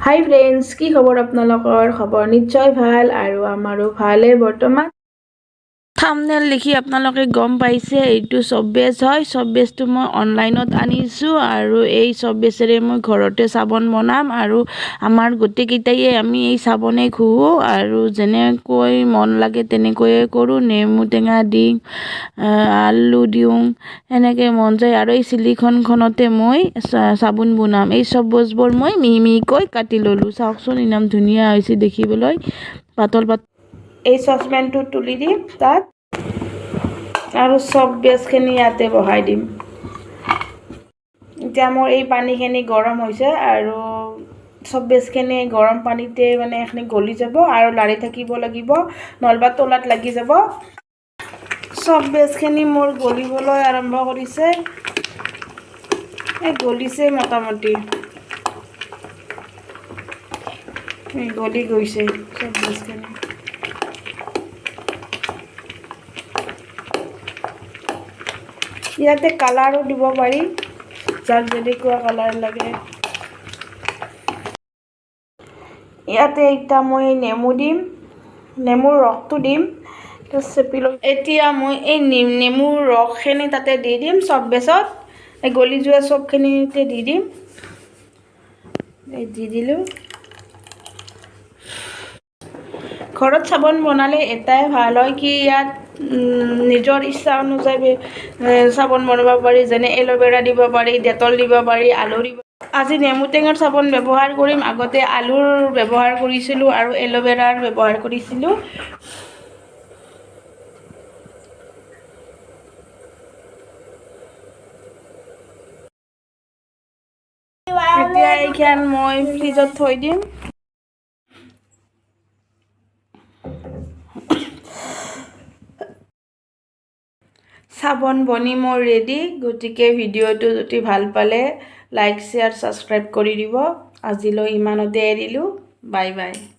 হাই friends, কি খবৰ আপোনালোকৰ? খবৰ নিশ্চয় ভাল আৰু আমাৰো ভালে। বৰ্তমান থাম্বনেইল দেখি আপোনালোকে গম পাইছে এইটো চব বেচ হয়। চব বেচটো মই অনলাইনত আনিছোঁ আৰু এই চব বেচেৰে মই ঘৰতে চাবোন বনাম আৰু আমাৰ গোটেইকেইটায়ে আমি এই চাবোনেই ঘঁহোঁ আৰু যেনেকৈ মন লাগে তেনেকৈয়ে কৰোঁ। নেমু টেঙা দিওঁ, আলু দিওঁ, সেনেকৈ মন যায়। আৰু এই চিলিখনখনতে মই চাবোন বনাম। এই চব বস্তুবোৰ মই মিহি মিহিকৈ কাটি ল'লোঁ। চাওকচোন ইমান ধুনীয়া হৈছে দেখিবলৈ, পাতল পাতল। এই চচপেনটো তুলি দিম তাত আৰু চব বেচখিনি ইয়াতে বহাই দিম। এতিয়া মোৰ এই পানীখিনি গৰম হৈছে আৰু চব বেচখিনি গৰম পানীতে মানে এইখিনি গলি যাব আৰু লাৰি থাকিব লাগিব, নহ'লেবা তলাত লাগি যাব। চব বেচখিনি মোৰ গলিবলৈ আৰম্ভ কৰিছে, এই গলিছে মোটামুটি, এই গলি গৈছে চব বেচখিনি। ইয়াতে কালাৰো দিব পাৰি, যাক যেনেকুৱা কালাৰ লাগে। ইয়াতে এতিয়া মই নেমু দিম, নেমুৰ ৰসটো দিম, চেপি লৈ। এতিয়া মই এই নেমুৰ ৰসখিনি তাতে দি দিম চব বেচত, এই গলি যোৱা চবখিনিতে দি দিম। এই দি দিলোঁ। ঘৰত চাবোন বনালে এটাই ভাল হয় কি ইয়াত নিজৰ ইচ্ছা অনুযায়ী চাবোন বনাব পাৰি, যেনে এল'ভেৰা দিব পাৰি, ডেটল দিব পাৰি, আলু দিব। আজি নেমু টেঙাৰ চাবোন ব্যৱহাৰ কৰিম। আগতে আলুৰ ব্যৱহাৰ কৰিছিলোঁ আৰু এল'ভেৰাৰ ব্যৱহাৰ কৰিছিলোঁ। এতিয়া এইখন মই ফ্ৰিজত থৈ দিম। চাবোন বনি মোৰ ৰেডি। গতিকে ভিডিঅ'টো যদি ভাল পালে লাইক, শ্বেয়াৰ, ছাবস্ক্ৰাইব কৰি দিব। আজিলৈ ইমানতে এৰিলোঁ। Bye bye.